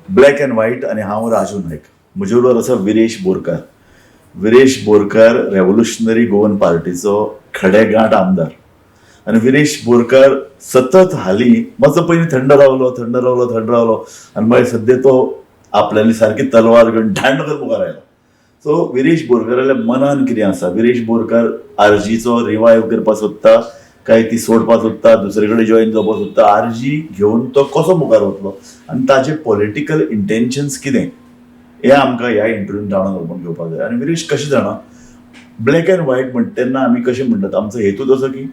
Black and white आनी हांव राजू नायक. म्हजे बरोबर आसा विरेश बोरकार. विरेश बोरकार रेव्होल्युशनरी गोवन पार्टीचो खडेगांठ आमदार आनी विरेश बोरकार सतत हालीं मातसो पयलीं थंड रावलो, थंड रावलो, थंड रावलो आनी मागीर सद्या तो आपल्याली सारकी तलवार घेवन ढांड करून मुखार आयला. सो विरेश बोरकाराल्या मनान कितें आसा, विरेश बोरकार आरजीचो रिवायव करपाक सोदता काय ती सोडपाक सोदता, दुसरे कडेन जॉयन जावपाक सोदता, आरजी घेवन तो कसो मुखार वतलो आनी ताजे पॉलिटिकल इंटेन्शन्स कितें हें आमकां ह्या इंटरव्यून जाणून वचून घेवपाक जाय. आनी विरेश कशें जाणा, ब्लॅक अँड व्हायट म्हणटा तेन्ना आमी कशें म्हणटात, आमचो हेतू तसो की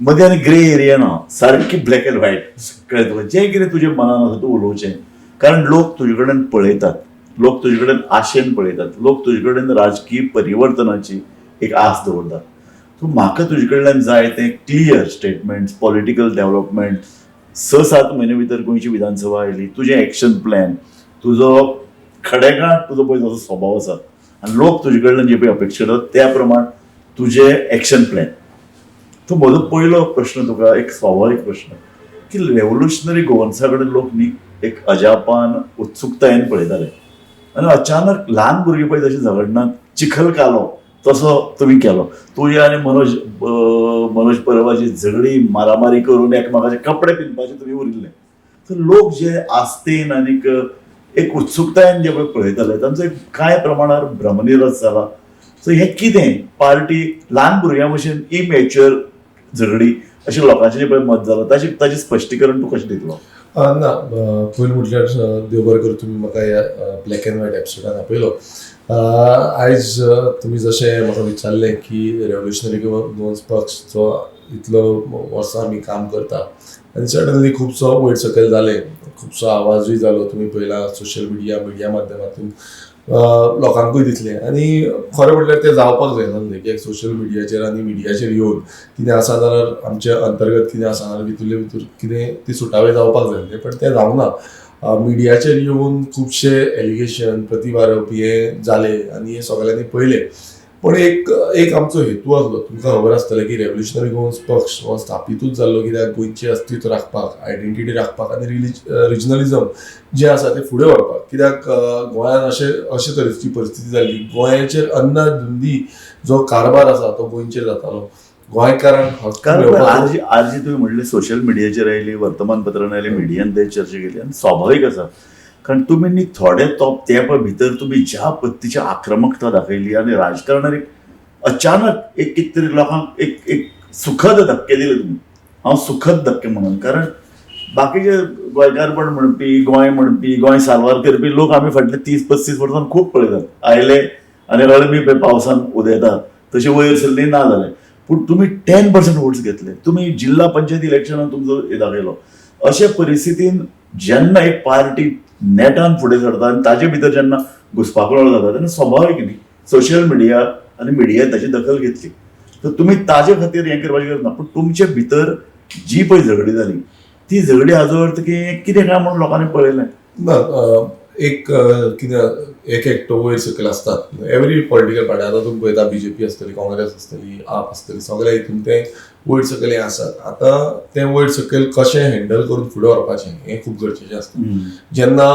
मदीं आनी ग्रे एरिया ना, सारकी ब्लॅक अँड व्हायट. कळ्ळें तुका, जें कितें तुज्या मनान आसा तूं उलोवचें, कारण लोक तुजे कडेन पळयतात, लोक तुजे कडेन आशेन पळयतात, लोक तुजे कडेन राजकीय परिवर्तनाची एक आस दवरतात. सो म्हाका तुजे कडल्यान जाय तें क्लियर स्टेटमेंट्स, पॉलिटिकल डेव्हलपमेंट. 6-7 म्हयने भितर गोंयची विधानसभा आयली, तुजें एक्शन प्लॅन, तुजो खडेगांठ तुजो पळय जसो स्वभाव आसा आनी लोक तुजे कडल्यान जे पळय अपेक्षा दवरतात त्या प्रमाण तुजें एक्शन प्लॅन. तो म्हजो पयलो प्रश्न तुका एक स्वाभावीक प्रश्न की रेव्होल्युशनरी गोवन्सा कडेन लोक न्ही एक अजापान उत्सुकतायेन पळयताले आनी अचानक ल्हान भुरगीं पळय जशें झगडनात चिखल कालो तसो तुमी केलो. तुजे आनी मनोज मनोज परबाची झगडी मारामारी करून एकमेकाचे कपडे पिंदपाचे तुमी उरिल्ले. सो लोक जे आस्तेन आनीक एक उत्सुकतायेन जे पळय पळयताले तांचो एक कांय प्रमाणार भ्रमनिरस जाला. सो हें कितें पार्टी ल्हान भुरग्यां भशेन इमॅच्युअर झगडी अशें लोकांचें जें पळय मत जालां ताचें ताचें स्पश्टीकरण तूं कशें दितलो? ना, पयलीं म्हटल्यार देव बरें करूं तुमी म्हाका ह्या ब्लॅक अँड व्हायट एपिसोडान आपयलो. आयज तुमी जशें म्हाका विचारलें की रेव्होल्युशनरी गोवन्स पक्ष जो इतलो वर्सां आमी काम करता आनी सडनली खुबसो वयर सकयल जालें, खुबसो आवाजूय जालो, तुमी पळयला सोशल मिडिया मिडिया माध्यमांतून लोकांकूय दिसलें आनी खरें म्हटल्यार तें जावपाक जायना न्ही कित्याक सोशल मिडियाचेर आनी मिडियाचेर येवन कितें आसा जाल्यार आमचे अंतर्गत कितें आसा जाल्यार भितरले भितर कितें ती सुटावे जावपाक जाय न्ही, पण तें जावंक ना. मिडियाचेर येवन खुबशे एलिगेशन प्रतिआरोप हे जाले आनी हे सगळ्यांनी पळयलें. पण एक एक आमचो हेतू आसलो, तुमकां खबर आसतलें की रेव्होल्युशनरी गोवन्स पक्ष हो स्थापितूच जाल्लो कित्याक गोंयचें अस्तित्व राखपाक, आयडेंटिटी राखपाक आनी रिजनलिजम जें आसा तें फुडें व्हरपाक. कित्याक गोंयांत अशे अशे तरेची परिस्थिती जाल्ली, गोंयाचेर अन्नाधुंदी जो कारभार आसा तो गोंयचेर जातालो, गोंयकारांक हक्क कारण मेळोवपाचो आरजी आरजी तुमी म्हणलें सोशल मिडियाचेर आयली, वर्तमानपत्रान आयली, मिडियान ते चर्चा केली आनी स्वाभावीक आसा, कारण तुमी न्ही थोडे तो तेंपा भितर तुमी ज्या पद्दतीची आक्रमकता दाखयली आनी राजकारणार एक अचानक एक कितें तरी लोकांक एक एक सुखद धक्के दिले तुमी. हांव सुखद धक्के म्हणून, कारण बाकीचे गोंयकारपण म्हणपी, गोंय म्हणपी, गोंय साल्वार करपी लोक आमी फाटले 30-35 वर्सां खूब पळयतात. आयले आनी अळमी पळय पावसान उदेता तशें वयर सरली ना जालें. पूण तुमी 10% वोट्स घेतले, तुमी जिल्हा पंचायत इलेक्शनान तुमचो हे दाखयलो. अशे परिस्थितीन जेन्ना एक पार्टी नेटान फुडें सरता आनी ताजे भितर जेन्ना घुसपागोळ जाता तेन्ना स्वाभावीक न्ही सोशल मिडिया आनी मिडिया ताची दखल घेतली. तर तुमी ताजे खातीर हें करपाची गरज ना, पूण तुमचे भितर जी पळय झगडी जाली ती झगडी हाजो अर्थ की कितें काय म्हणून लोकांनी पळयलें ना. एक कितें एक एकटो वयर सकयल आसतात एवरी पॉलिटिकल पार्टी. आतां तुमी पळयता बीजेपी आसतली, काँग्रेस आसतली, आप आसतली, सगळे हितून ते वयर सकयल हें आसात. आतां तें वयर सकयल कशें हँडल करून फुडें व्हरपाचें हें खूब गरजेचें आसता. जेन्ना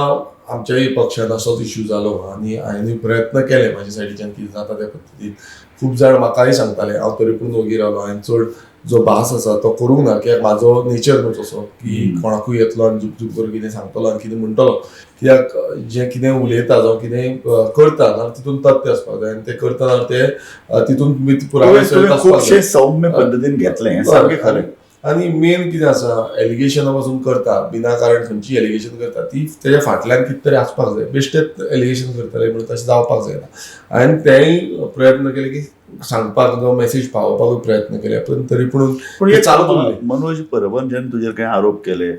आमच्याय पक्षान असोच इश्यू जालो आनी हांवें प्रयत्न केले म्हाज्या सायडीच्यान कितें जाता त्या पद्दतीन, खूब जाण म्हाकाय सांगताले, हांव तरी पूण ओगी रावलो. हांवें चड जो भास आसा तो करूंक ना कित्याक म्हाजो नेचर न्हू तसो की कोणाकूय येतलो आनी झुप झुप करून कितें सांगतलो आनी कितें म्हणटलो. कित्याक जें कितें उलयता जावं कितें करता जाल्यार तितून तथ्य आसपाक जाय आनी तें करता जाल्यार तें तितून विथ पुरावे सयत आसपाक जाय. खुबशें सौम्य पद्दतीन घेतलें हें सारकें खरें. आनी मेन कितें आसा, एलिगेशना पासून करता, बिना कारण खंयची एलिगेशन करता ती तेज्या फाटल्यान कितें तरी आसपाक जाय. बेश्टेच एलिगेशन करतले म्हणून तशें जावपाक जायना. हांवें तेंय प्रयत्न केले की सांगपाक जावं मॅसेज पावोवपाकूय प्रयत्न केले, पण तरी पूण पूण ते चालूच उरलें. मनोज परबान जेन्ना तुजेर कांय आरोप केले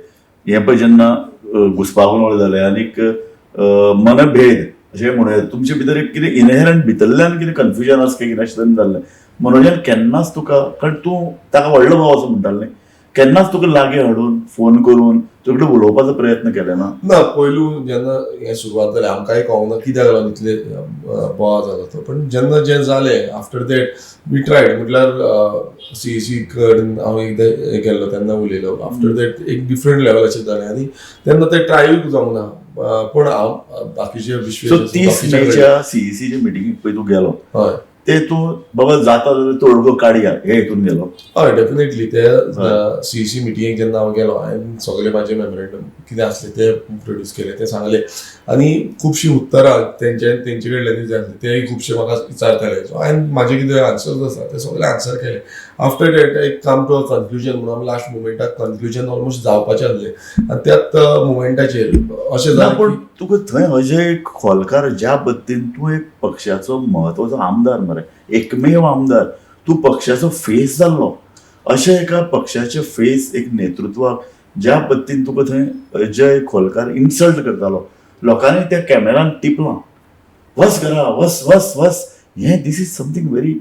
हें पळय जेन्ना घुसपागोंदळ जालें आनीक मनभेद अशें म्हणूं येता, तुमचे भितर एक कितें इनहेरंट भितरल्यान कितें कन्फ्युजन आसा काय कितें अशें तरेन जाल्लें. मनोजान केन्नाच तुका, कारण तूं ताका व्हडलो भाव असो म्हणटालो न्ही, केन्नाच तुका लागीं हाडून फोन करून तुकडे उलोवपाचो प्रयत्न केले ना? ना, पयलू जेन्ना हें सुरवात जालें आमकांय कळोंक ना कित्याक लागून इतले बोवाळ जालो तो. पण जेन्ना जें जालें आफ्टर that we tried, म्हटल्यार सीईसी कडेन हांव एकदां गेल्लो तेन्ना उलयलो. आफ्टर that एक डिफरंट लेवलाचेर जालें आनी तेन्ना ते ट्रायूय जावंक ना. पण हांव बाकीचे सो 30 मेच्या सीईसीच्या मिटिंगेक पळय तूं गेलो, हय, ते तूं बाबा जाता जाल्यार तोडगो काडया हे हितून गेलो? हय, डेफिनेटली. ते सीईसी मिटिंगेक जेन्ना हांव गेलो, हांवें सगळे म्हाजे मेमोरेंडम कितें आसले ते प्रोड्यूस केले, ते सांगले आनी खुबशीं उत्तरां तेंचे कडल्यान जे आसले तेय खुबशे म्हाका विचारताले. सो हांवें म्हाजे कितें आन्सर्स आसा ते सगळे आन्सर केले. आफ्टर that एक कम टू अ कन्क्लुजन म्हणून आमी लास्ट मुमेंटाक कन्क्लुजन ऑलमोस्ट जावपाचें आसलें आनी त्याच मुमेंटाचेर अशें जालें. पूण तुका थंय अजय खोलकार ज्या पद्दतीन तूं एक पक्षाचो म्हत्वाचो आमदार मरे, एकमेव आमदार, तूं पक्षाचो फेस जाल्लो, अशें एका पक्षाचे फेस एक नेतृत्वाक ज्या पद्दतीन तुका थंय अजय खोलकार इन्सल्ट करतालो, लोकांनी त्या कॅमेरान टिपलां, वस घरा, वस वस वस, हें this is something very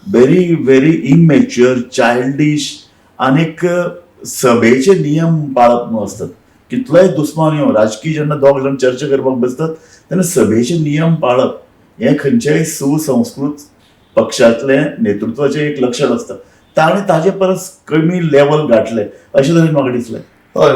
very very immature, childish. आनीक सभेचे नियम पाळप म्हणून आसतात. कितलोय दुस्मान येवं, राजकीय जेन्ना दोग जाण चर्चा करपाक बसतात तेन्ना सभेचे नियम पाळप हें खंयच्याय सुसंस्कृत पक्षांतलें नेतृत्वाचें एक लक्षण आसता. ताणें ताजे परस कमी लेवल गांठलें अशें तरेन म्हाका दिसलें. हय,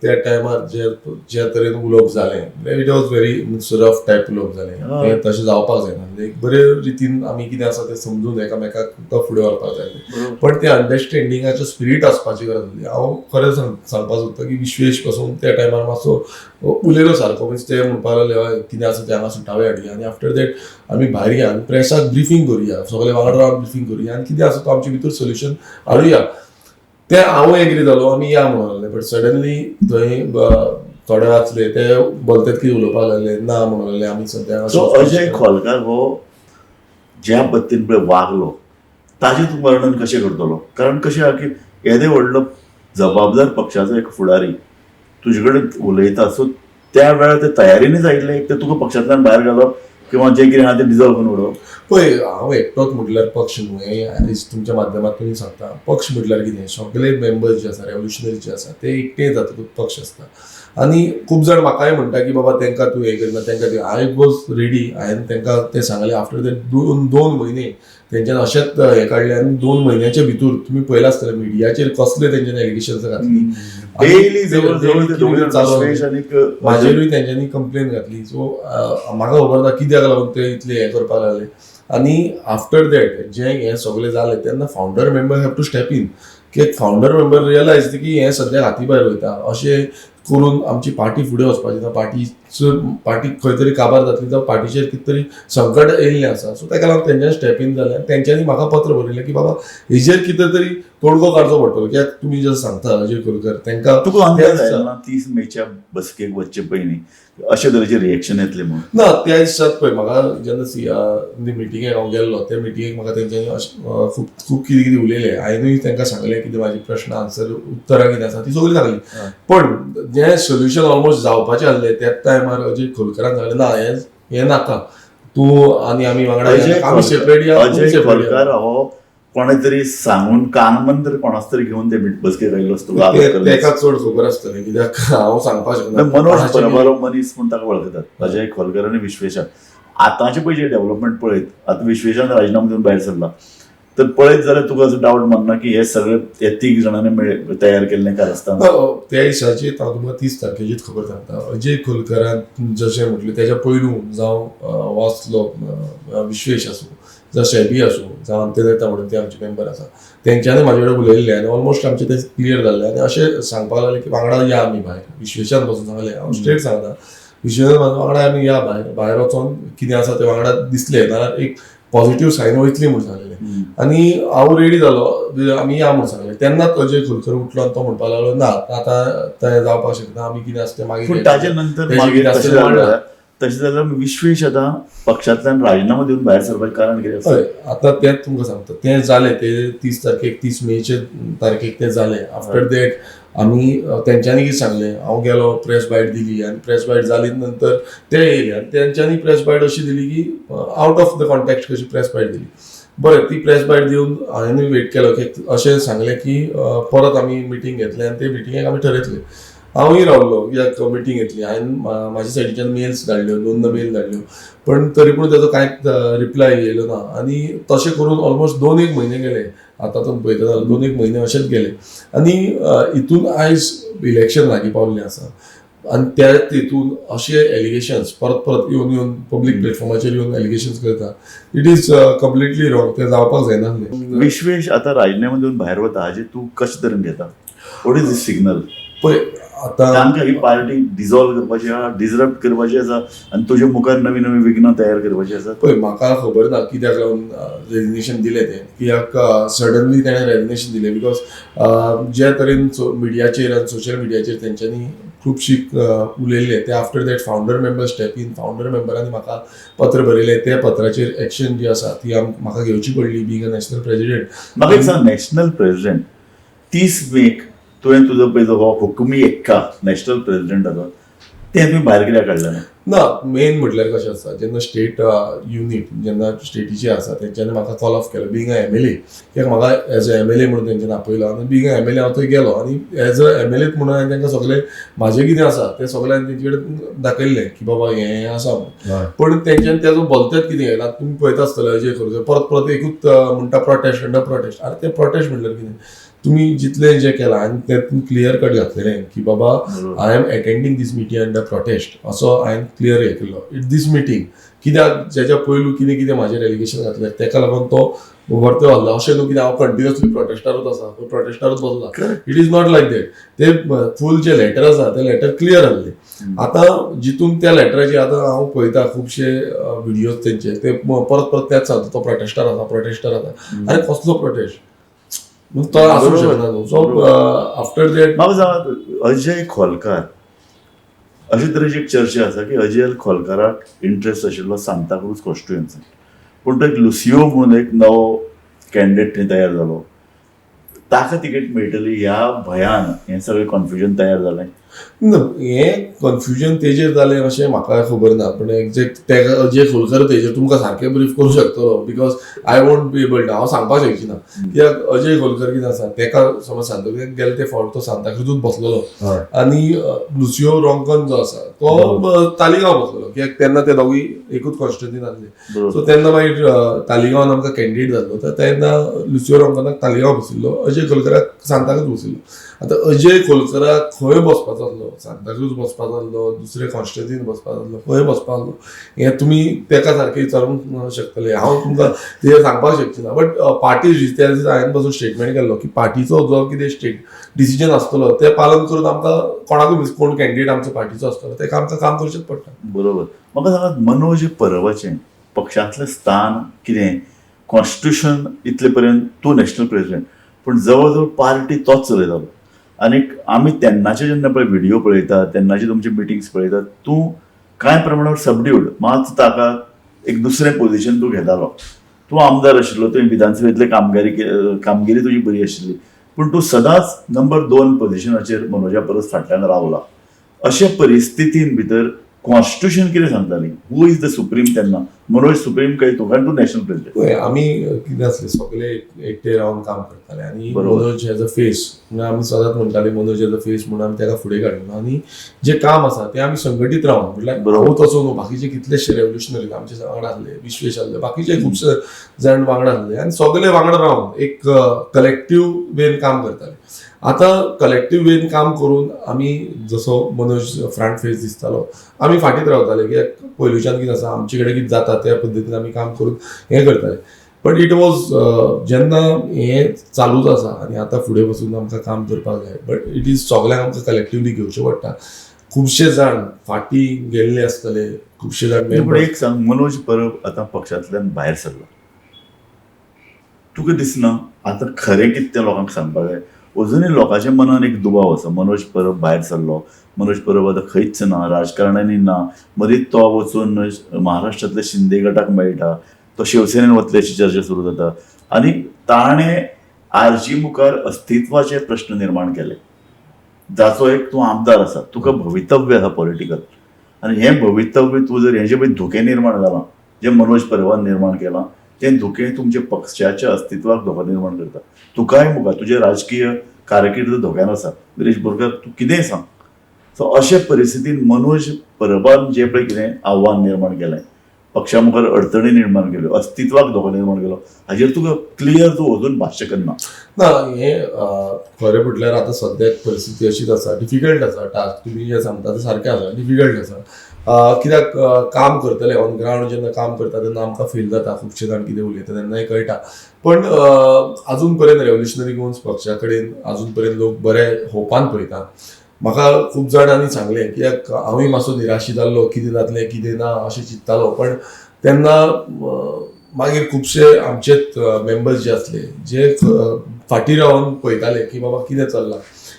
त्या टायमार जे ज्या तरेन उलोवप जालें, it was very rough type उलोवप जालें. तें तशें जावपाक जायना. एक बरे रितीन आमी कितें आसा तें समजून एकामेकाक फुडें व्हरपाक जाय, पण ते अंडरस्टँडिंगाचो स्पिरीट आसपाची गरज आसली. हांव खरें सांगपाक सोदता की विश्वेश पासून त्या टायमार मातसो उलयलो सारको, मिन्स ते म्हणपाक लागले हय कितें आसा तें हांगा सुटावे हाडया आनी आफ्टर that आमी भायर या आनी प्रेसाक ब्रिफींग करुया, सगळे वांगडा रावन ब्रिफींग करुया आनी कितें आसा तो आमचे भितर सोल्युशन हाडुया. ते हांव एग्री जालो, आमी या म्हणून लागले. बट सडनली थंय थोडे वाचले ते बोलतात कितें उलोवपाक लागले, ना म्हणून लागले आमी सद्या. सो अजय खोलकार हो ज्या पद्दतीन पळय वागलो ताजें तूं वर्णन कशें करतलो? कारण कशें आहा की येदे व्हडलो जबाबदार पक्षाचो एक फुडारी तुजे कडेन उलयता, सो त्या वेळार ते तयारीनच आयिल्ले, एक तर तुका पक्षांतल्यान भायर घालप किंवा जें कितें आहा तें डिजॉल्व करून उडोवप. पळय, हांव एकटोच म्हटल्यार पक्ष न्हू, हें आयज तुमच्या माध्यमांतून सांगता. पक्ष म्हटल्यार कितें, सगळे मेंबर्स जे आसा रेवोल्युशनरी जे आसा ते एकटे जातकूच पक्ष आसता. आनी खूब जाण म्हाकाय म्हणटा की बाबा तांकां तूं हें करना, तांकां तूं. I was ready, हांवें तांकां तें सांगलें. आफ्टर that दोन म्हयने तेंच्यान अशेंच हें काडलें आनी 2 म्हयन्याच्या भितर तुमी पळयलां आसतलें मिडियाचेर कसले तेंच्यानी एलिगेशन्स घातली. म्हाजेरूय तेंच्यांनी कंप्लेन घातली. सो म्हाका खबर ना कित्याक लागून ते इतले हें करपाक लागले. आनी आफ्टर that जें हें सगळें जालें तेन्ना founder member have to step in, की एक फावंडर मेंबर रियलायज की हें सद्याक हाती भायर वयता, अशें करून आमची पार्टी फुडें वचपाची ना, पार्टी खंय तरी काबार जातली जावं पार्टीचेर कितें तरी संकट येयल्लें आसा. सो ताका लागून तेंच्यांनी स्टेप इन जालें आनी तेंच्यांनी म्हाका पत्र बरयलें की बाबा हेजेर कितें तरी तोडगो काडचो पडटलो, कित्याक तुमी जें सांगता अजय खोलकर तांकां तुका अंदाज आयलो ना 30 मेच्या बसकेक वचचे पयलीं अशे तरेचे रिएक्शन येतलें म्हणून? ना, त्या दिसात पळय म्हाका जेन्ना मिटिंगेक हांव गेल्लो त्या मिटिंगेक म्हाका तेंच्यांनी अशें खूब खूब कितें कितें उलयलें. हांवेंय तांकां सांगलें कितें म्हाजे प्रश्न आन्सर उत्तरां कितें आसा ती सगळीं सांगली. पण जें सोल्युशन ऑलमोस्ट जावपाचें आसलें त्याच टायमार अजय खोलकरान सांगलें ना हें नाका, तूं आनी आमी वांगडा आमी सेपरेट या. अजय खोलकार हो कोणे तरी सांगून कानमंत्र कोणाच तरी घेवन ते बसकेक आयिल्लो आसता, तेका चड खबर आसतलें कित्याक हांव सांगपाक शकना. मनोज परबारो मनीस म्हूण ताका वळखतात अजय खोलकर आनी विश्वेशान. आतांचे पळय जे डेव्हलपमेंट पळयत, आतां विश्वेशान राजिनामो दिवन भायर सरला, तर पळयत जाल्यार तुका असो डावट मारना की हे सगळे हे 3 जाणांनी तयार केल्लें कारस्थान? त्या दिसाची हांव तुमकां 30 तारखेचीच खबर सांगता. अजय खोलकरान जशें म्हटलें तेज्या पयलू जावं वाचलो विश्वेश आसूं जावं शेबी आसूं जावं आमचे नेता म्हणून ते आमचे मेंबर आसा तेंच्यांनी म्हाजे कडेन उलयल्ले आनी ऑलमोस्ट आमचें तें क्लियर जाल्लें. आनी अशें सांगपाक लागलें की वांगडा या आमी भायर, विश्वेशान पासून सांगलें, हांव स्ट्रेट सांगता, विश्वेशान वांगडा आमी या भायर, भायर वचोन कितें आसा तें वांगडा दिसलें नाल्यार एक पॉझिटिव्ह सायन वयतली म्हूण सांगलें. आनी हांव रेडी जालो आमी या म्हूण सांगलें. तेन्नाच अजय खोलकर उठलो आनी तो म्हणपाक लागलो ना आतां तें जावपाक शकना, आमी कितें आसा तें मागीर. ताजे नंतर तशें जाल्यार विश्वेश आतां पक्षांतल्यान राजिनामो दिवन भायर सरपाचें कारण कितें आसा? हय, आतां तेंच तुमकां सांगता, तें जालें तें 30 तारखेक, 30 मेचे तारखेक तें जालें. आफ्टर that आमी तेंच्यांनी कितें सांगलें, हांव गेलो प्रेस बायट दिली आनी प्रेस बायट जाली नंतर ते येयले आनी तेंच्यांनी प्रेस बायट अशी दिली की आउट ऑफ the context कशी प्रेस बायट दिली. बरें, ती प्रेस बायट दिवन हांवें वेट केलो की अशें सांगलें की परत आमी मिटींग घेतले आनी ते मिटिंगेक आमी ठरयतले. हांवूय रावलो कित्याक मिटींग घेतली हांवें, म्हाज्या सायडीच्यान मेल्स धाडल्यो, दोनदा मेल धाडल्यो, पण तरी पूण तेजो कांयच रिप्लाय येयलो ना. आनी तशें करून ऑलमोस्ट 2-1 म्हयने गेले. आतां तुमी पळयता जाल्यार 2-1 म्हयने अशेंच गेले. आनी हितून आयज इलेक्शन लागीं पावल्लें आसा आनी त्या तितून अशे एलिगेशन्स परत परत येवन येवन पब्लीक प्लॅटफॉर्माचेर येवन एलिगेशन्स करता, it is completely wrong. तें जावपाक जायनासलें. विश्वेश आतां राजिनामो दिवन भायर वता हाजें तूं कशें तरेन घेता? What is this signal? पळय आतां तांकां ही पार्टी डिजॉल्व करपाची आहा, डिसरप्ट करपाची आसा आनी तुजे मुखार नवी नवी विघ्नां तयार करपाची आसा. पळय म्हाका खबर ना कित्याक लागून रेजिग्नेशन दिलें तें, कित्याक सडनली तेणें रेजिग्नेशन दिलें, because जे तरेन मिडियाचेर आनी सोशल मिडियाचेर तेंच्यांनी खुबशी उलयल्लें ते after that founder member step in, founder मेंबरांनी म्हाका पत्र बरयलें, त्या पत्राचेर एक्शन जी आसा ती म्हाका घेवची पडली बींग अ नॅशनल प्रेजिडेंट. म्हाका एक सांग, नॅशनल प्रेजिडेंट 30 मेक तुवें तुजो पळय जो हो हुकुमी एक्का नॅशनल प्रेजिडेंट आसा तें तुवें भायर कित्याक काडलें ना? ना, मेन म्हटल्यार कशें आसा, जेन्ना स्टेट युनीट जेन्ना स्टेटीचे आसा तेंच्यांनी म्हाका कॉल ऑफ केलो बींग अ एमएलए, कित्याक म्हाका एज अ एमएलए म्हणून तेंच्यांनी आपयलो आनी बींग अ एमएलए हांव थंय गेलो आनी एज अ एमएलए म्हणून हांवें तांकां सगळें म्हाजें कितें आसा तें सगळें हांवें तेंचे कडेन दाखयल्लें की बाबा हें आसा म्हणून. पण तेंच्यांनी तेजो भलतेच कितें केलां तुमी पळयता आसतले. अजय खरो परत परत एकूच म्हणटा प्रोटेस्ट अंडर प्रोटेस्ट. आरे तें प्रोटेस्ट म्हणल्यार कितें? तुमी जितलें जें केलां आनी तें क्लियर कट घातलेलें की बाबा I am attending this meeting under protest, असो हांवें क्लियर हे केल्लो it these meeting. कित्याक जेच्या पयलू कितें कितें म्हाजेर एलिगेशन घातलें तेका लागून तो वरते हल्ला अशें न्हू कितें हांव कंटिन्युअसली प्रोटेस्टारूच आसा, तो प्रोटेस्टारूच बसला. It is not like that. ते फूल जे लेटर आसा ते लेटर क्लियर आहले. आतां जितून त्या लेटराचे आतां हांव पळयता खुबशे विडियोज तेंचे, ते परत परत तेच सांगता तो प्रोटेस्टार आसा, प्रोटेस्टार आसा. आरे कसलो प्रोटेस्ट तो आसूंक शकना न्हू. सो आफ्टर that म्हाका सांग, अजय खोलकार अशे तरेची एक चर्चा आसा की अजय खोलकाराक इंट्रस्ट आशिल्लो सांताक्रूज कॉन्स्टिट्युएन्सी, पूण तो एक लुसियो म्हणून एक नवो कॅन्डिडेट थंय तयार जालो, ताका तिकेट मेळटली ह्या भंयान हें सगळें कन्फ्युजन तयार जालें. ना, हें कन्फ्युजन तेजेर जालें अशें म्हाका खबर ना, पूण एग्जॅक्ट तेका अजय खोलकर तेजेर तुमकां सारकें ब्रीफ करूं शकतलो, because I won't be able to, हांव सांगपाक शकची ना. कित्याक अजय खोलकर कितें आसा, तेका समज सांताक्रूज गेले ते फावट तो सांताक्रुजूच बसलेलो आनी लुसियो रोंकन जो आसा तो तालिगांव बसलेलो, कित्याक तेन्ना ते दोगूय एकूच कॉन्स्टिट्युएन्सीन आसले. सो तेन्ना मागीर तालिगांवान आमकां कॅन्डिडेट जाल्लो, तर तेन्ना लुसियो रोंकनाक तालिगांव बशिल्लो, अजय खोलकराक सांताक्रूज बशिल्लो. आतां अजय खोलकराक खंय बसपाचो आसलो, सांताक्रूज बसपाचो आसलो, दुसरे कॉन्स्टिट्युएन्सीन बसपाचो आसलो, खंय बसपाचो आसलो हें तुमी तेका सारकें विचारूंक शकतले. हांव तुमकां तें सांगपाक शकची ना. बट पार्टी त्या दिसा हांवें पासून स्टेटमेंट केल्लो की पार्टीचो जो कितें स्टेट डिसिजन आसतलो तें पालन करून आमकां कोणाकूय कोण कॅन्डिडेट आमचो पार्टीचो आसतलो तेका आमकां काम करचेंच पडटा. बरोबर. म्हाका सांगात, मनोज परबाचें पक्षांतलें स्थान कितें? कॉन्स्टिट्युशन इतले पर्यंत तूं नॅशनल प्रेजिडेंट, पूण जवळ जवळ पार्टी तोच चलयतालो. आनीक आमी तेन्नाचे जेन्ना पळय व्हिडियो पळयतात, तेन्नाचे तुमचे मिटिंग्स पळयतात, तूं कांय प्रमाणावर सबड्यूड मात ताका एक दुसरें पोझिशन तूं घेतालो. तूं आमदार आशिल्लो, तुवें विधानसभेंतले कामगिरी तुजी बरी आशिल्ली, पूण तूं सदांच नंबर 2 पोझिशनाचेर मनोजा परस फाटल्यान रावला. अशे परिस्थितीन भितर कॉन्स्टिट्युशन कितें सांगताली? Who is the supreme तेन्ना? मनोज सुप्रीम काय तूं? कारण तूं नॅशनल प्रेजिडेंट. पळय आमी कितें आसलें, सगळे एकटे रावन काम करताले आनी मनोज एज अ फेस म्हणून आमी सदांच म्हणटाले, मनोज एज अ फेस म्हणून आमी ताका फुडें काडलो आनी जें काम आसा तें आमी संघटीत रावन, म्हटल्यार हांव तसो न्हू, बाकीचे कितलेशे रेवोल्युशनरी आमचे वांगडा आसले, विश्वेश आसले, बाकीचे खुबशे जाण वांगडा आसले आनी सगळे वांगडा रावन एक कलेक्टीव वेन काम करताले. आतां कलेक्टीव वेन काम करून आमी जसो मनोज फ्रंट फेस दिसतालो, आमी फाटीत रावताले, कित्याक पयलुच्यान कितें आसा आमचे कडेन कितें जाता त्या पद्दतीन आमी काम करून हें करताले. बट it was जेन्ना हें चालूच आसा आनी आतां फुडें वचून आमकां काम करपाक जाय, बट it is सगळ्यांक आमकां कलेक्टिवली घेवचें पडटा. खुबशे जाण फाटीं गेल्ले आसतले, खुबशे जाण. पूण एक सांग, मनोज परब आतां पक्षांतल्यान भायर सरला, तुका दिसना आतां खरें कितें तें लोकांक सांगपाक जाय? अजुनूय लोकांच्या मनान एक दुबाव आसा, मनोज परब भायर सरलो, मनोज परब आतां खंयच ना, राजकारणांनी ना, मदींच तो वचून महाराष्ट्रांतल्या शिंदे गटाक मेळटा, तो शिवसेनेन वतले अशी चर्चा सुरू जाता आनी ताणें आरजी मुखार अस्तित्वाचे प्रश्न निर्माण केले, जाचो एक तूं आमदार आसा, तुका भवितव्य आसा पॉलिटिकल, आनी हें भवितव्य तूं जर हेजे पळय धोके निर्माण जालां जे मनोज परबान निर्माण केलां तें धुकें तुमच्या पक्षाच्या अस्तित्वाक धोको निर्माण करता. तुकाय मुखार तुजें राजकीय कारकीर्द धोक्यान आसा. विरेश बोरकार, तूं कितेंय सांग. सो अशे परिस्थितीन मनोज परबान जें पळय कितें आव्हान निर्माण केलें, पक्षा मुखार अडचणी निर्माण केल्यो, अस्तित्वाक धोको निर्माण केलो, हाजेर तुका क्लियर तूं अजून भाश्य करना. ना, हें खरें म्हटल्यार आतां सद्याक परिस्थिती अशीच आसा, डिफिकल्ट आसा टास्क. तुमी जें सांगता तें सारकें आसा, डिफिकल्ट आसा. कित्याक काम करतले ऑन ग्रावंड जेन्ना काम करता तेन्ना आमकां फील जाता, खुबशे जाण कितें उलयता तेन्नाय कळटा. पण अजून पर्यंत रेव्होल्युशनरी गोवन्स पक्षा कडेन अजून पर्यंत लोक बरे होपान पळयता. म्हाका खूब जाणांनी सांगलें, कित्याक हांवूय मातसो निराशी जाल्लो, कितें जातलें कितें ना अशें चिंत्तालो. पण तेन्ना मागीर खुबशे आमचेच मेंबर्स जे आसले जे फाटीं रावन पळयताले की बाबा कितें चल्लां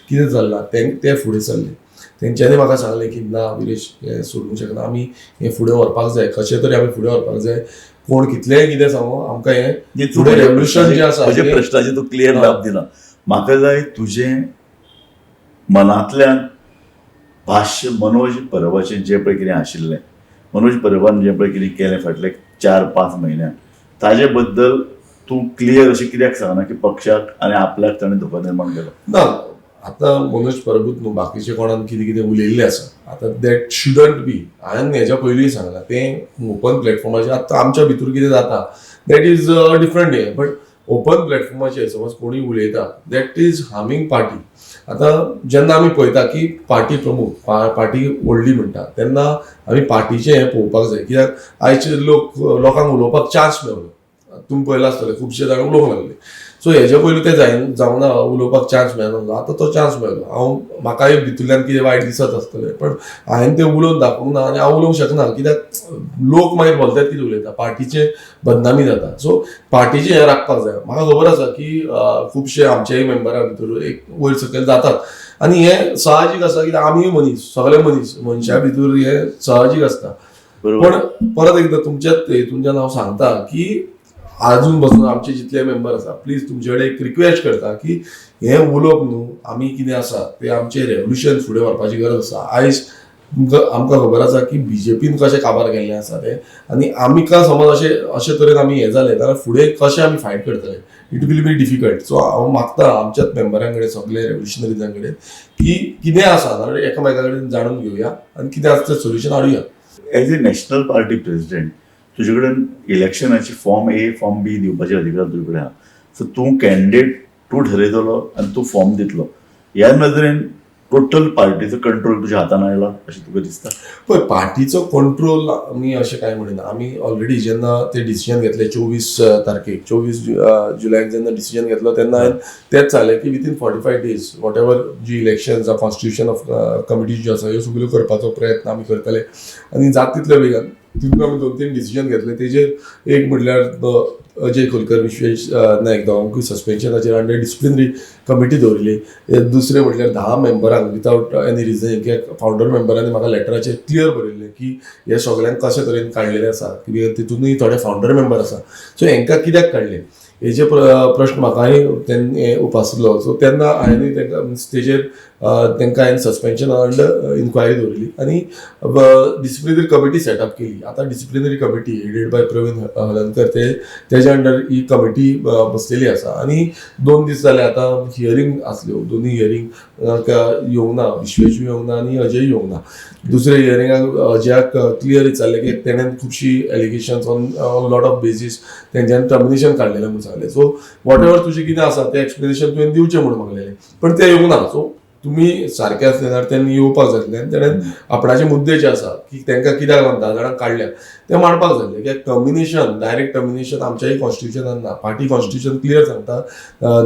कितें चल्लां, ते फुडें सरले. तेंच्यांनी म्हाका सांगलें की ना विरेश, हें सोडूंक शकना आमी, हें फुडें व्हरपाक जाय, कशें तरी आमी फुडें व्हरपाक जाय. कोण कितलेंय कितें सांगू, आमकां हें फुडें रेव्होल्युशन जें आसा. म्हज्या प्रश्नाचे तूं क्लियर जाप दिना. म्हाका जाय तुजें मनांतल्यान भाश्य मनोज परबाचें जें पळय कितें आशिल्लें, मनोज परबान जें पळय कितें केलें फाटले 4-5 म्हयन्यान, ताजे बद्दल तूं क्लियर अशें कित्याक सांगना की पक्षाक आनी आपल्याक ताणें धोको निर्माण केलो? ना, आतां मनोज परबूच न्हू, बाकीचे कोणान कितें कितें उलयिल्लें आसा. आतां that shouldn't बी. हांवें हेज्या पयलीं सांगलां, तें ओपन प्लॅटफॉर्माचेर आतां आमच्या भितर कितें जाता that is a different हें, बट ओपन प्लॅटफॉर्माचेर समज कोणूय उलयता that is harming party. आतां जेन्ना आमी पळयता की पार्टी प्रमुख पार्टी व्हडली म्हणटा तेन्ना आमी पार्टीचें हें पळोवपाक जाय. कित्याक आयचे लोक लोकांक उलोवपाक चान्स मेवलो, तुमी पळयलां आसतलें, खुबशे जाण उलोवंक लागले. सो हेजे पयलू तें जावना, उलोवपाक चान्स मेळना. आतां तो चान्स मेळ्ळो. हांव म्हाकाय भितूरल्यान कितें वायट दिसत आसतलें, पण हांवें तें उलोवन दाखोवंक ना आनी हांव उलोवंक शकना, कित्याक लोक मागीर बोलतात कितें उलयता, पार्टीचें बदनामी जाता. सो पार्टीचें हें राखपाक जाय. म्हाका खबर आसा की खुबशे आमच्याय मेंबरां भितर एक वयर सकयल जातात आनी हें साहजीक आसा, कित्याक आमीय मनीस, सगळे मनीस, मनशा भितर हें साहजीक आसता. पण परत एकदां तुमच्याच हेतूनच्यान हांव सांगता की आजून बसून आमचे जितले मेंबर आसा, प्लीज तुमचे कडेन एक रिक्वेस्ट करता की हें उलोवप न्हू, आमी कितें आसा तें आमचें रेव्होल्युशन फुडें व्हरपाची गरज आसा. आयज तुमकां आमकां खबर आसा की बीजेपीन कशें काबार केल्लें आसा तें, आनी आमकां समज अशें अशे तरेन आमी हें जालें जाल्यार फुडें कशें आमी फायट करतले, it will be difficult. So हांव मागता आमच्याच मेंबरां कडेन, सगळे रेव्होल्युशनरीजां कडेन की कितें आसा जाल्यार एकामेका कडेन जाणून घेवया आनी कितें आसा तें solution हाडुया. As a national party president तुजे कडेन इलेक्शनाची फॉर्म ए, फॉर्म बी दिवपाचे अधिकार तुजे कडेन आहा. सो तूं कॅन्डिडेट तूं ठरयतलो आनी तूं फॉर्म दितलो. ह्या नदरेन टोटल पार्टीचो कंट्रोल तुज्या हातान आयला अशें तुका दिसता? पळय, पार्टीचो कंट्रोल आमी अशें कांय म्हणिना. आमी ऑलरेडी जेन्ना ते डिसिजन घेतले 24 तारखेक, 24 जुलयाक जेन्ना डिसिजन घेतलो तेन्ना हांवें तेंच सांगलें की within 45 days whatever जी इलेक्शन जावं कॉन्स्टिट्युशन ऑफ कमिटी ज्यो आसा ह्यो सगल्यो करपाचो प्रयत्न आमी करतले आनी जाता तितल्या बेगान. तितून आमी 2-3 डिसिजन घेतले. तेजेर एक म्हटल्यार अजय खोलकर, विश्वेश नायक दोगांकूय सस्पेन्शनाचेर अंडर डिसिप्लिनरी कमिटी दवरली. दुसरें म्हटल्यार 10 मेंबरांक विथआवट एनी रिजन, कित्याक फावंडर मेंबरांनी म्हाका लेटराचेर क्लियर बरयल्लें की हे सगळ्यांक कशे तरेन काडलेले आसा, कित्याक तितूनय थोडे फावंडर मेंबर आसा, सो हेंकां कित्याक काडले हेजे प्रश्न म्हाकाय तेन्ना उपासलो. सो तेन्ना हांवें तांकां तेजेर तांकां हांवें सस्पेन्शन अंडर इन्क्वायरी दवरली आनी डिसिप्लिनरी कमिटी सेटअप केली. आतां disciplinary committee headed by Praveen Halarnkar, ते तेज्या अंडर ही कमिटी बसलेली आसा आनी 2 दीस जाले आतां हियरींग आसल्यो. दोनूय हियरींग येवंक ना, विश्वेशूय येवंक ना आनी अजय येवंक ना. दुसऱ्या हियरिंगाक अजयाक क्लियर विचारलें की तेणेन खुबशी allegations on lot of basis तेंच्यांनी टर्मिनेशन काडलेलें म्हूण सांगलें. सो what ever तुजें कितें आसा तें एक्सप्लेनेशन तुवें दिवचें म्हूण मागलेलें, पण तें येवंक ना. सो तुमी सारकें आसलें जाल्यार तेणी येवपाक जाय आसलें आनी तेणेन आपणाचे मुद्दे जे आसा की तांकां कित्याक लागून 10 जाणांक काडल्या ते मांडपाक जाय आसले. कित्याक टर्मिनेशन, डायरेक्ट टर्मिनेशन आमच्याय कॉन्स्टिट्युशनान ना. पार्टी कॉन्स्टिट्युशन क्लियर सांगता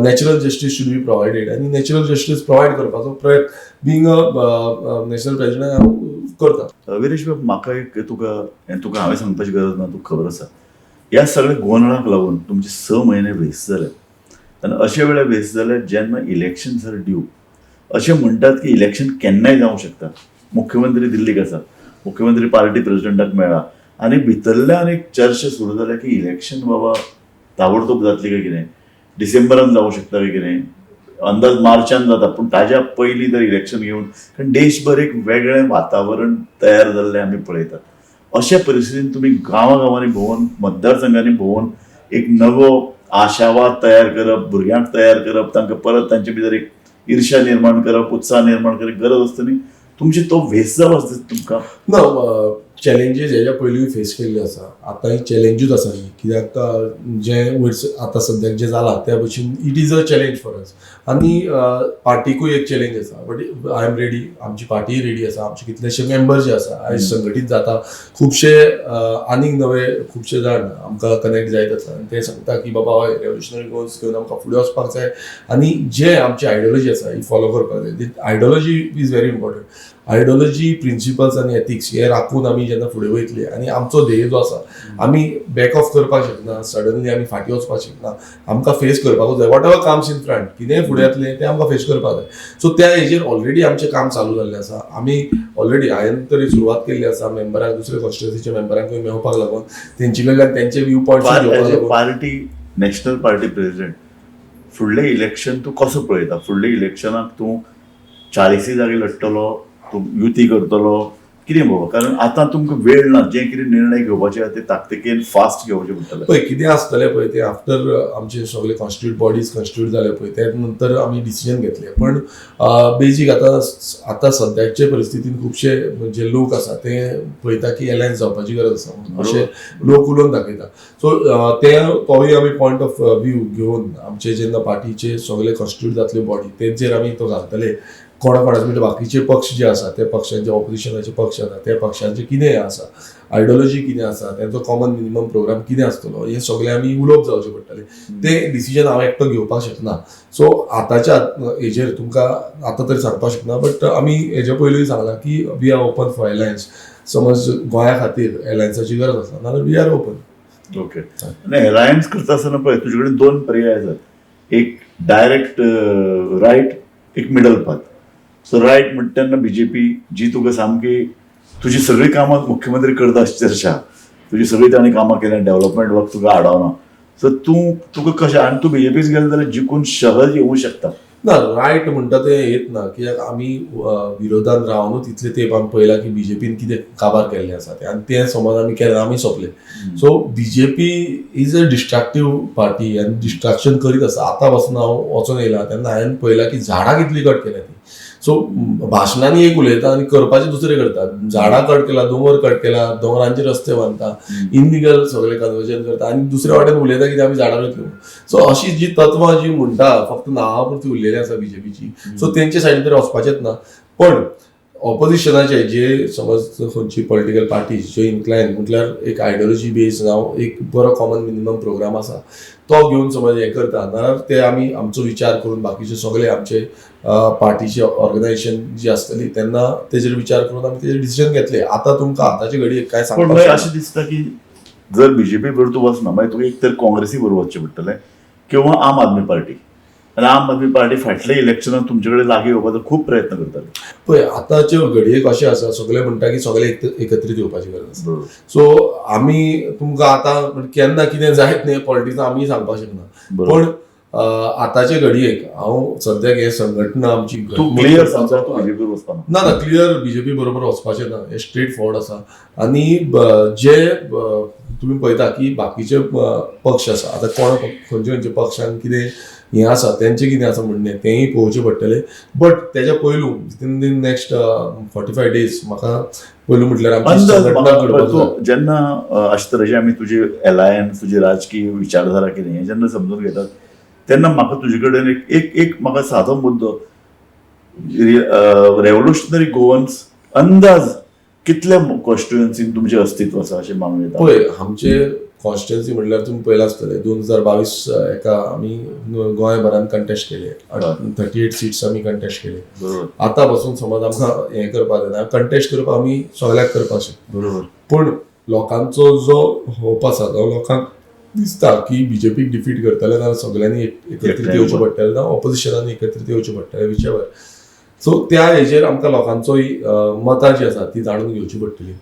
natural justice should be provided आनी नॅचरल जस्टीस प्रोवायड करपाचो प्रयत्न बींग अ नॅशनल प्रेजिडेंट हांव करता. विरेश बाब, म्हाका एक तुका हें तुका हांवें सांगपाची गरज ना, तुका खबर आसा, ह्या सगळ्या गोंदळाक लागून तुमचे 6 म्हयने वेस्ट जाले आनी अशे वेळार वेस्ट जाले जेन्ना इलेक्शन्स are due. अशें म्हणटात की इलेक्शन केन्नाय जावंक शकता. मुख्यमंत्री दिल्लीक आसा, मुख्यमंत्री पार्टी प्रेजिडेंटाक मेळ्ळा आनी भितरल्यान एक चर्चा सुरू जाल्या की इलेक्शन बाबा ताबडतोब जातली काय कितें, डिसेंबरान जावंक शकता काय कितें, अंदाज मार्चान जाता, पूण ताज्या पयलीं जर इलेक्शन घेवन, कारण देशभर एक वेगळें वातावरण तयार जाल्लें आमी पळयतात. अशा परिस्थितीन तुमी गांवागांवांनी भोंवन, मतदारसंघांनी भोंवन एक नवो आशावाद तयार करप, भुरग्यांक तयार करप, तांकां परत तांचे भितर एक ईर्ष्या निर्माण करप, उत्साह निर्माण करप गरज आसता न्ही. तुमची तो भेस जालो आसता तुमकां. ना, चॅलेंजीस हेज्या पयलीं फेस केल्ले आसा, आतां ही चॅलेंजूच आसा ही, कित्याक जें वयर आतां सद्याक जें जालां त्या भशेन it is a challenge for us आनी पार्टीकूय एक चॅलेंज आसा. बट I am ready, आमची पार्टीय रेडी आसा. आमचे कितलेशे मेंबर जे आसा आयज संघटीत जाता, खुबशे आनीक नवे खुबशे जाण आमकां कनेक्ट जायत आसा आनी ते सांगता की बाबा हय, रेवोल्युशनरी गोवन्स घेवन आमकां फुडें वचपाक जाय आनी जे आमची आयडियोलॉजी आसा ही फॉलो करपाक जाय. Ideology is very important. Ideology, principles आनी एथिक्स हे राखून आमी जेन्ना फुडें वयतले आनी आमचो ध्येय जो आसा, आमी बॅक ऑफ करपाक शकना, सडनली आमी फाटीं वचपाक शकना, आमकां फेस करपाकूच जाय. Whatever comes in front, कितेंय फुडें येतलें तें आमकां फेस करपाक जाय. सो त्या हेजेर ऑलरेडी आमचें काम चालू जाल्लें आसा. आमी ऑलरेडी हांवें तरी सुरवात केल्ली आसा मेंबरांक, दुसऱ्या कॉन्स्टिट्युन्सीच्या मेंबरांकूय मेळपाक लागून, तेंचे कडल्यान तेंचे व्यू पॉयंट्स घेवपाक एज अ लागून. पार्टी, नॅशनल पार्टी प्रेसिडेंट, फुडलें इलेक्शन तूं कसो पळयता? फुडल्या इलेक्शनाक तूं 40 जागे लडटलो, तूं युती करतलो, कितें बाबा? कारण आतां तुमकां वेळ ना, जे कितें निर्णय घेवपाचे आहा ते ताकतिकेन फास्ट घेवचे पडटले. पळय, कितें आसतलें पळय तें आफ्टर आमचे सगळे कॉन्स्टिट्यूट बॉडीज कॉन्स्टिट्यूट जाले पळय त्या नंतर आमी डिसिजन घेतले. पण बेजीक आतां आतां सद्याचे परिस्थितीन खुबशे जे लोक आसा ते पळयता की एलायन्स जावपाची गरज आसा म्हणून, अशें लोक उलोवन दाखयता. सो ते तोय आमी पॉयंट ऑफ व्यू घेवन आमचे जेन्ना पार्टीचे सगळे कॉन्स्टिट्यूट जातले बॉडी, तेंचेर आमी तो घालतले. कोणा कोणाचे म्हणजे बाकीचे पक्ष जे आसा, ते पक्षांचे, ऑपोजिशनाचे पक्ष आसा, त्या पक्षांचे कितें आसा, आयडियोलॉजी कितें आसा, तेंचो कॉमन मिनिमम प्रोग्राम कितें आसतलो, हें सगळें आमी उलोवप जावचें पडटलें. तें डिसिजन हांव एकटो घेवपाक शकना. सो आतांच्या हेजेर तुमकां आतां तरी सांगपाक शकना, बट आमी हेजे पयलीं सांगलां की we are open for alliance. समज गोंया खातीर एलायन्साची गरज आसा नाल्यार we are open. Okay, आनी अलायन्स करता आसतना पळय, तुजे कडेन दोन पर्याय आसात, एक डायरेक्ट रायट, एक मिडल पाथ. सो रायट म्हणटा तेन्ना बीजेपी, जी तुका सामकी तुजी सगळीं कामां मुख्यमंत्री करता अक्षरशः, तुजी सगळीं ताणें कामां केल्या, डेव्हलपमेंट वर्क तुका आडावना. सो तूं तुका कशें, आनी तूं बीजेपीच गेले जाल्यार जिखून सहज येवं शकता. ना, रायट म्हणटा तें येत ना, कित्याक आमी विरोधान रावनूच इतले तेंप आमी पळयलां की बीजेपीन कितें काबार केल्लें आसा तें, आनी तें समज आमी केन्ना आमी सोंपले. So BJP is a destructive party आनी डिस्ट्रक्शन करीत आसा. आतां पासून हांव वचोन येयला तेन्ना हांवें पळयलां की झाडां कितलीं कट केल्या ती. सो भाशणांनी एक उलयता आनी करपाचें दुसरें करता. झाडां कट केला, दोंगर कट केला, दोंगरांचे रस्ते बांदता, इलिगल सगळे कन्वर्जन करता आनी दुसऱ्या वाटेन उलयता की आमी झाडां रोयतले. सो अशी जी तत्वां जी म्हणटा फक्त नांवा पुरती उरलेली आसा बीजेपीची. सो तेंचे सायडीन तरी वचपाचेच ना. पण ऑपोजिशनाचे जे समज खंयची पॉलिटिकल पार्टीज ज्यो इन्क्लायन म्हटल्यार एक आयडियोलॉजी बेज जावं एक बरो कॉमन मिनिमम प्रोग्राम आसा तो घेवन समज हें करता नाल्यार ते आमी आमचो विचार करून बाकीचे सगळे आमचे पार्टीचे ऑर्गनायझेशन जी आसतली तेन्ना तेजेर विचार करून आमी तेजेर डिसिजन घेतले. आतां तुमकां आतांचे घडयेक काय पण सांगपाक मागीर शकना. अशें दिसता की जर बीजेपी बरोबर तूं वचना, मागीर तुका एक तर काँग्रेसी बरोबर वचचें पडटलें किंवा आम आदमी पार्टी. आनी आम आदमी पार्टी फाटल्या इलेक्शनाक तुमचे कडेन लागीं येवपाचो खूब प्रयत्न करताले. पळय, आतांचे घडयेक अशें आसा, सगळे म्हणटा की सगळे एकत्रीत येवपाची गरज आसा. सो आमी तुमकां आतां केन्ना कितें जायत न्ही पॉलिटिक्सान आमी सांगपाक शकना. पण आतांचे घडयेक हांव सद्याक हे संघटना आमची तूं क्लियर सांगता, तूं बीजेपी वचपाना? ना ना, क्लियर बीजेपी बरोबर वचपाचें ना, हें स्ट्रेट फॉरवर्ड आसा. आनी जे तुमी पळयता की बाकीचे पक्ष आसा, आतां कोण खंयचे खंयचे पक्षांक कितें हें आसा, तेंचें कितें आसा म्हणणें तेंय पळोवचें पडटलें. बट तेज्या पयलू within the next 45 days म्हाका पयलू म्हटल्यार आमची अंदाज संघटना म्हाका घडपाक जाय. तूं जेन्ना अशे तरेचे आमी तुजी अलायन्स, तुजी राजकीय विचारधारा कितें हें जेन्ना समजून घेतात तेन्ना म्हाका तुजे कडेन एक एक एक म्हाका सादो मुद्दो, रेव्होल्युशनरी गोवन्स अंदाज कितल्या कॉन्स्टिट्युएन्सीन तुमचें अस्तित्व आसा अशें मानूं येता? पळय, आमचे कॉन्स्टिट्युएन्सी म्हणल्यार तुमी पळयलां आसतलें, 2022 एका आमी गोंयभरान कंटेस्ट केले, 38 सिट्स आमी कंटेस्ट केले. आतां पासून समज आमकां हें करपाक जायना, कंटेस्ट करपाक आमी सगळ्याक करपाक शकता. पूण लोकांचो जो होप आसा तो लोकांक दिसता की बीजेपीक डिफीट करतले जाल्यार सगळ्यांनी एकत्रीत येवचें पडटलें, जावं ऑपोजिशनान एकत्रीत येवचें पडटलें, विचएवर. सो त्या हेजेर आमकां लोकांचोय मतां जी आसा ती जाणून घेवची पडटली.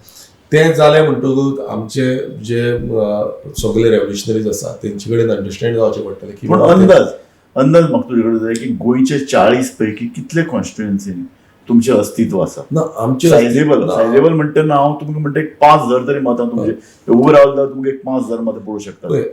तें जालें म्हणटकूच आमचे जे सगळे रेव्होल्युशनरीज आसा तेंचे कडेन अंडरस्टँड जावचें पडटलें की पूण अंदाज अंदाज म्हाका तुजे कडेन जाय की गोंयचे 40 पैकी कितले कॉन्स्टिट्युएन्सीनी तुमचें अस्तित्व आसा. ना, आमचे सायजेबल, सायजेबल म्हणटा ना हांव तुमकां म्हणटा, एक 5,000 तरी मतां तुमचे उबे रावले जाल्यार तुमकां एक 5,000 मतां पडूं शकता. पळय,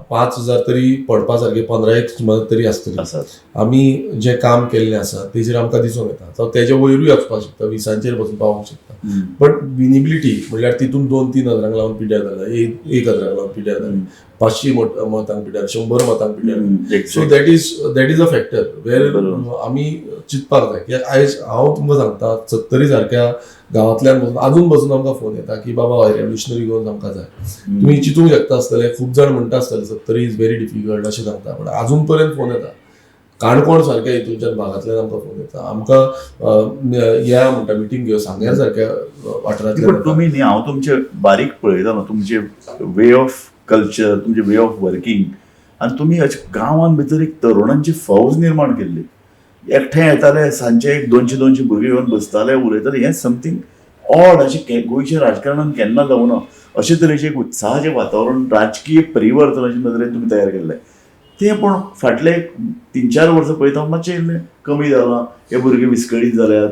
5,000 तरी पडपा सारके, 15 एक मत तरी आसतली. आसात. आमी जें काम केल्लें आसा तेजेर आमकां दिसून येता. जावं तेजे वयरूय वचपाक शकता, 20आंचेर पसून पावोंक शकता. बट विनिबिलिटी म्हणल्यार तितून 2-3 हजारांक लावन पिड्यार जाला, 1 हजाराक लावन पिड्यार जालें, 500 मतांक पिड्यार, 100 मतांक पिड्यार. So that is a factor where आमी चिंतपाक जाय, कित्याक आयज हांव तुमकां सांगता, सत्तरी सारक्या गांवांतल्यान बसून अजून बसून आमकां फोन येता की बाबा, रेव्होल्युशनरी गोवन्स आमकां जाय. तुमी चिंतूंक शकता आसतले, खूब जाण म्हणटा आसतले सत्तरी is very difficult अशें सांगता, पण अजून पर्यंत फोन येता. काणकोण सारक्या हितूंच्यान भागांतल्यान आमकां फोन येता, आमकां या म्हणटा, मिटींग घेवन सांग्यार सारक्या वाठारांतल्यान पण येता. तुमी न्ही, हांव तुमचे बारीक पळयता न्हू, तुमचे वे ऑफ कल्चर, तुमचे वे ऑफ वर्किंग, आनी तुमी अशें गांवान भितर एक तरुणांची फौज निर्माण केल्ली. एकठांय येताले सांजचे, एक 200 200 भुरगे येवन बसताले, उलयताले. हें समथींग ऑड अशें गोंयच्या राजकारणान केन्ना जावना अशे तरेचें एक उत्साहाचें वातावरण राजकीय परिवर्तनाच्या नदरेन तुमी तयार केल्लें तें. पूण फाटले 3-4 वर्सां पळयता, मातशें इल्लें कमी जालां. हे भुरगे विस्कळीत जाल्यात,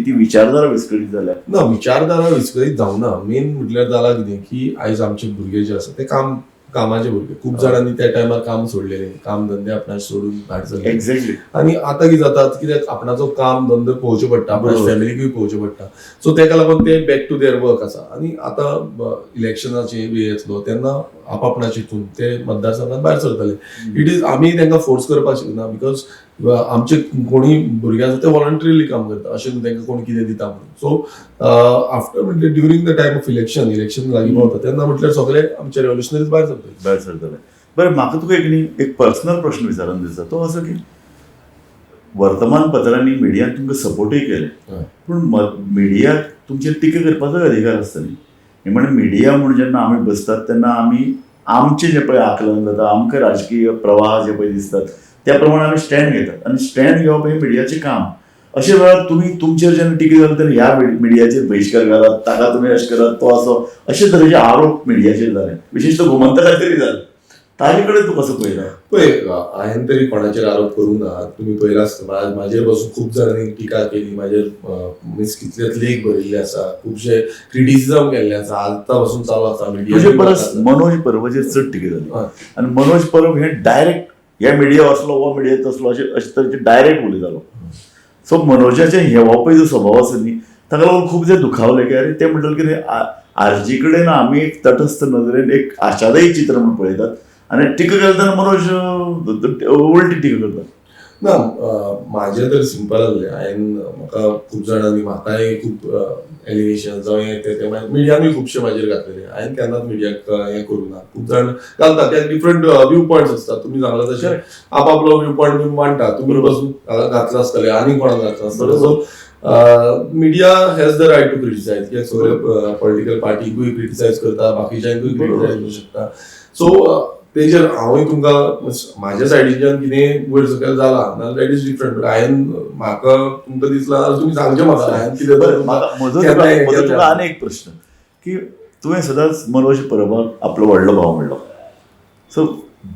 ती विचारधारा विस्कळीत जाल्या. ना, विचारधारा विस्कळीत जावना. मेन म्हटल्यार जाला कितें की आयज आमचे भुरगे जे आसा ते कामाचे भुरगे. खूब जाणांनी त्या टायमार काम सोडलेले, काम धंदे आपणाचे सोडून भायर सरले. आनी आतां कितें जाता, कित्याक आपणाचो काम धंदो पळोवचो पडटा, आपल्या फॅमिलीकूय पळोवचें पडटा, सो तेका लागून ते बॅक टू there work आसा. आनी आतां इलेक्शनाचे वेळ येतलो तेन्ना आपापणाचे हितून ते मतदारसंघात भायर सरतले. It is आमी तांकां फोर्स करपाक शकना, because आमचे कोणी भुरगे आसा ते व्हॉलंटरीली काम करता, अशें न्हू तांकां कोण कितें दिता म्हणून. सो आफ्टर म्हटल्यार during the time of election, election लागीं पावता तेन्ना म्हटल्यार सगळे आमचे रेव्होल्युशनरीज भायर सरतले. भायर सरतले. बरें, म्हाका तुका एक न्ही एक पर्सनल प्रश्न विचारन दिसता, तो असो की वर्तमानपत्रांनी, मिडियान तुमकां सपोर्टूय केले, पूण मिडियाक तुमचेर टिका करपाचोय अधिकार आसता न्ही. हे म्हणल्यार मिडिया म्हूण जेन्ना आमी बसतात तेन्ना आमी आमचें जें पळय आकलन जाता, आमकां राजकीय प्रवाह जे पळय दिसतात त्या प्रमाणे आमी स्टँड घेतात आनी स्टँड घेवप हें मिडियाचें काम. अशे वेळार तुमी तुमचेर जेन्ना टिका जाली तेन्ना ह्या मिडियाचेर बहिश्कार घालात, ताका तुमी अशें करात, तो असो, अशे तरेचे आरोप मिडियाचेर जाले, विशेश गोमंतकाचेरय जाले. ताजे कडेन तूं कसो पळयता? पळय, हांवें तरी कोणाचेर आरोप करूंक ना. तुमी पळयला आसतलें, म्हाजेर बसून खूब जाणांनी टिका केली, म्हाजेर मिन्स कितलेच लेख बरयल्ले आसा, खुबशे क्रिटिसिजम केल्ले आसा, आतां पसून चालू आसा. तुजे परस मनोज परबाचेर चड टिका जाली आनी मनोज परब हे डायरेक्ट हे मिडिया असलो, हो मिडिया तसलो, अशे अशे तरेचे डायरेक्ट उलयतालो. सो मनोजाचे हे हो पळय जो स्वभाव आसा न्ही, ताका लागून खूब जे दुखावले की अरे, ते म्हणटाले की आरजी कडेन आमी एक तटस्थ नदरेन एक आशादायी चित्र म्हूण पळयतात आनी टिका केली तेन्ना मनोज उलटी टिका करता. ना, म्हाजें तर सिंपल आसलें. हांवें म्हाका खूब जाणांनी म्हाकाय खूब एलिगेशन जावं हें तें मिडियानूय खुबशे म्हाजेर घातलेले. हांवें केन्नाच मिडियाक हें करूं ना. खूब जाण घालता, ते डिफरंट व्यू पॉयंट्स आसता. तुमी सांगला तशें आपआपलो व्यू पॉयंट तुमी मांडटा. तुमी बसून घातला आसतलें आनी कोणाक घातला आसतलें. So media has the right to criticize, कित्याक सगळे पॉलिटिकल पार्टीकूय क्रिटिसायज करता, बाकीच्यांकूय क्रिटिसायज करूं शकता. सो तेजेर हांवूय तुमकां म्हाज्या सायडीच्यान कितें वयर सकयल जाला नाल्यार that is different. But हांवें म्हाका तुमकां दिसलां जाल्यार तुमी सांगचें म्हाका हांवें कितें बरें, म्हजो केन्ना तुका हें म्हजो केलें. तुका आनी एक प्रश्न की तुवें सदांच मनोज परबाक आपलो व्हडलो भाव म्हणलो. सो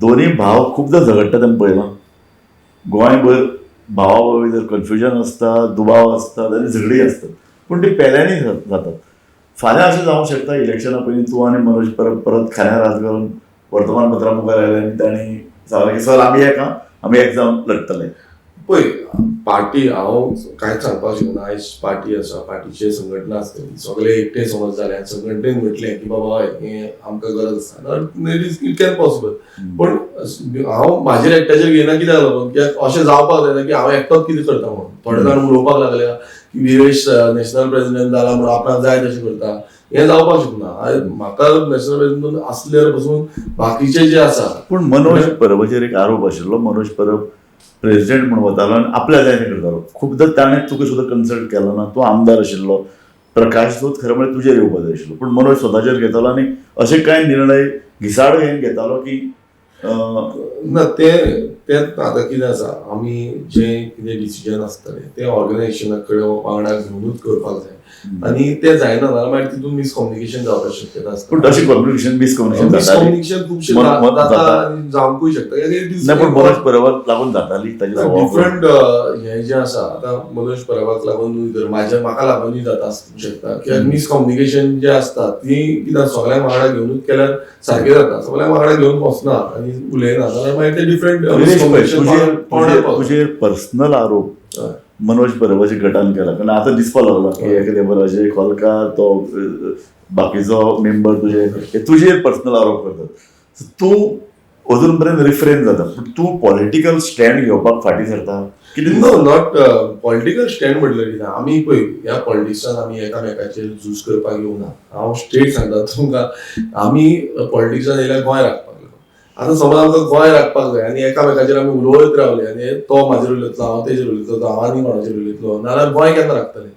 दोनूय भाव खुबदां झगडटा तेन्ना पळयलां. गोंयभर भावा भावी जर कन्फ्युजन आसता, दुबाव आसता जाल्यार झगडीं आसतात, पूण ती पेल्यांनी जातात. फाल्यां अशें जावंक शकता, इलेक्शना पयलीं तूं आनी मनोज परब परत खांद्यार हात घालून वर्तमानपत्रा मुखार आयले आनी तांणी सांगलें की सर, आमी एक आं, आमी एक जावन लडटले. पळय, पार्टी हांव कांयच सांगपाक शकना. आयज पार्टी आसा, पार्टीचे संघटना आसतली, सगळे एकटे समज जाले आनी संघटनेन म्हटलें की बाबा हय, हें आमकां गरज आसा, it is it can possible. पण हांव म्हाजेर एकट्याचेर घेयना. कित्याक लागून? कित्याक अशें जावपाक जायना की हांव एकटोच कितें करता म्हणून. थोडे जाण उलोवपाक लागल्या की विरेश नॅशनल प्रेसिडेंट जाला म्हणून आपणाक जाय तशें करता. हें जावपाक शकना. म्हाका नॅशनल प्रेसिडेंट आसल्यार पसून बाकीचे जे आसा पूण मनोज परबाचेर एक आरोप आशिल्लो, मनोज परब प्रेसिडेंट म्हणून वतालो आनी आपल्या जाय तें करतालो. खुबदां ताणें तुका सुद्दां कन्सल्ट केलो ना. तूं आमदार आशिल्लो, प्रकाश जोत खरें म्हळ्यार तुजेर येवपाक जाय आशिल्लो, पूण मनोज स्वताचेर घेतालो आनी अशे कांय निर्णय घिसाड घेवन घेतालो की ना, ते ते आतां कितें आसा, आमी जे कितें डिसिजन आसतलें तें ऑर्गनायझेशना कडेन वांगडा घेवनूच करपाक जाय. आनी तें जायना जाल्यार मागीर तितून मिसकम्युनिकेशन जावपाची शक्यता आसता. पूण तशी कम्युनिकेशन, मिसकम्युनिकेशन जाताली. मिसकम्युनिकेशन खुबशें जाता आनी जावंकूय शकता. ना, पूण मनोज परबाक लागून जाताली ताजे स्वभाव. डिफरंट हें जें आसा, आतां मनोज परबाक लागून तर म्हाज्या म्हाका लागूनय जाता आसूंक शकता, कित्याक मिसकम्युनिकेशन जें आसता ती कित्याक सगळ्यांक वांगडा घेवनूच केल्यार सारकें जाता. सगळ्यांक वांगडा घेवन बसना आनी उलयना जाल्यार मागीर ते डिफरंट विरेश पळय, मिसकम्युनिकेशन तुजेर तुजेर पर्सनल आरोप मनोज परबाच्या गटान केला, कारण आतां दिसपाक लागला की एखाद्या बराचे खोलकार तो बाकीचो मेंबर तुजे हे तुजेर पर्सनल आरोप करतात. So तूं अजून पर्यंत रिफ्रेन जाता, पूण तूं पॉलिटिकल स्टँड घेवपाक फाटीं सरता कितें? नो, not political stand म्हटल्यार कितें, आमी पळय ह्या पॉलिटिक्सान आमी एकामेकाचेर झूज करपाक येवना. हांव स्ट्रेट सांगता तुमकां, आमी पॉलिटिक्सान येयल्यार गोंय राखपाक लागून. आतां समज आमकां गोंय राखपाक जाय आनी एकामेकाचेर आमी उलोवत रावले आनी तो म्हाजेर उलयतलो, हांव तेजेर उलयतलो, तो हांव आनी कोणाचेर उलयतलो, नाजाल्यार गोंय केन्ना राखतले?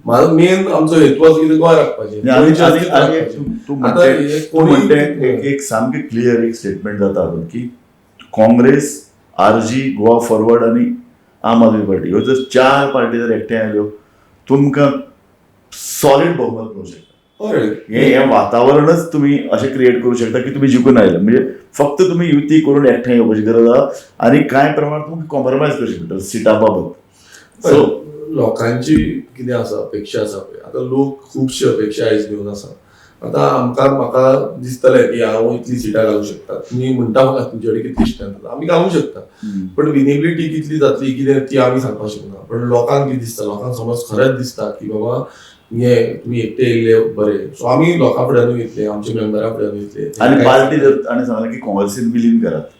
म्हाजो मेन आमचो हेतू आसा कितें, गोंय राखपाचें, आनी गोंयचें आनी अस्तित्व आनी राखपाचें. तूं आतां म्हणटे हे तूं कोणूय म्हणटे एक एक सामकें क्लियर एक स्टेटमेंट जाता हातूंत की काँग्रेस, आरजी, गोवा फॉरवर्ड आनी आम आदमी पार्टी ह्यो जर चार पार्टी जर एकठांय आयल्यो, तुमकां सॉलीड बहुमत मेळूंक शकता. हे हे वातावरणच तुमी अशें क्रिएट करूं शकता की तुमी जिखून आयले, म्हणजे फक्त तुमी युती करून एकठांय येवपाची गरज आहा आनी कांय प्रमाणात तुमकां कॉम्प्रोमायज करचें पडटलें सिटा बाबत. सो लोकांची कितें आसा, अपेक्षा आसा पळय, आतां लोक खुबशी अपेक्षा आयज घेवन आसा. आतां आमकां म्हाका दिसतलें की हांव इतली सिटां घालूंक शकता, तुमी म्हणटा म्हाका तुमचे कडेन कितली स्ट्रेंथ आसा, आमी घालूंक शकता, पण विनेबिलिटी कितली जातली कितें ती आमी सांगपाक शकना. पण लोकांक कितें दिसता, लोकांक समज खरेंच दिसता की बाबा हे तुमी एकटे येयल्ले बरे, सो आमी लोकां फुड्यानूय वयतले, आमच्या मेंबरां फुड्यानूय वयतले. आनी पार्टी जर ताणें सांगलें की काँग्रेसीन विलीन करात?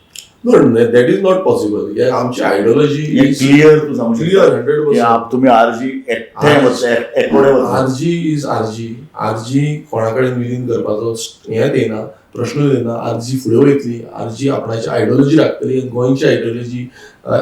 No, that is not possible. हे आमची आयडियोलॉजी हें क्लियर तूं सांगूंक शकता क्लियर हंड्रेड की पर्संट. तुमी आरजी एकठांय वतले, एकोडे वतले. RG is RG. RG कोणा कडेन विलीन करपाचो हेंच येना, प्रश्नूच येना. आरजी फुडें वयतली, आरजी आपणाची आयडियोलॉजी राखतली, गोंयची आयडियोलॉजी,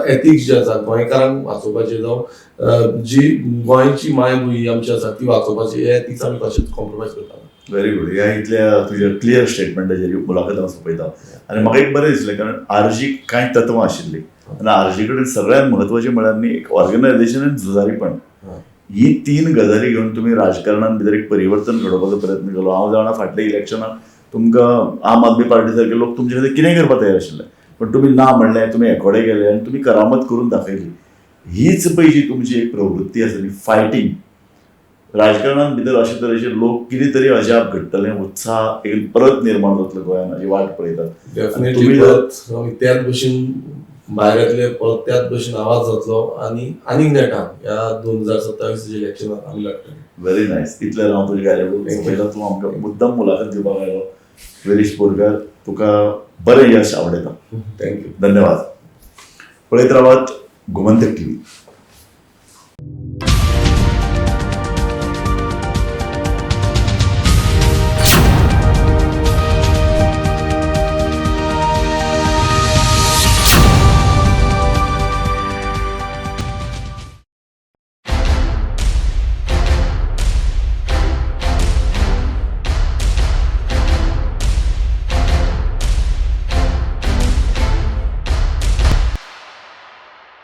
एथिक्स जे आसा गोंयकारांक वाचोवपाचे, जावं जी गोंयची मायभूंय आमची आसा ती वाचोवपाची, हे एथिक्स आमी कशेंच कॉम्प्रोमायज करपाना. Very good. ह्या इतल्या तुज्या क्लियर स्टेटमेंटाचेर मुलाखत हांव सोंपयता. आनी म्हाका एक बरें दिसलें, कारण आरजीक कांय तत्वां आशिल्लीं आनी आरजी कडेन सगळ्यांत म्हत्वाचें म्हळ्यार न्ही एक ऑर्गनायझेशन आनी झुजारीपण, ही तीन गजाली घेवन तुमी राजकारणान भितर एक परिवर्तन घडोवपाचो प्रयत्न केलो. हांव जाणा फाटल्या इलेक्शनाक तुमकां आम आदमी पार्टी सारके लोक तुमचे खातीर कितेंय करपाक तयार आशिल्ले, पण तुमी ना म्हणलें, तुमी एकोडे गेले आनी तुमी करामत करून दाखयली. हीच पळय जी तुमची एक प्रवृत्ती आसा न्ही, फायटींग, राजकारणान भितर अशे तरेचे लोक कितें तरी अजाप घडटलें, उत्साह एक परत निर्माण जातलो गोंयान हाजी वाट पळयतात. डेफिनेटली तुमी परत आमी त्याच भशेन भायर येतले, परत त्याच भशेन आवाज जातलो आनी आनीक नेटान ह्या 2027 इलेक्शनाक आमी लडटले. Very nice. इतलें हांव तुजें कार्यावळ Thank you. सोंपयता. तूं आमकां मुद्दम मुलाखत दिवपाक आयलो विरेश बोरकार, तुका बरें यश आवडयता. Thank you. धन्यवाद. पळयत रावात गोमंतक टीव्ही.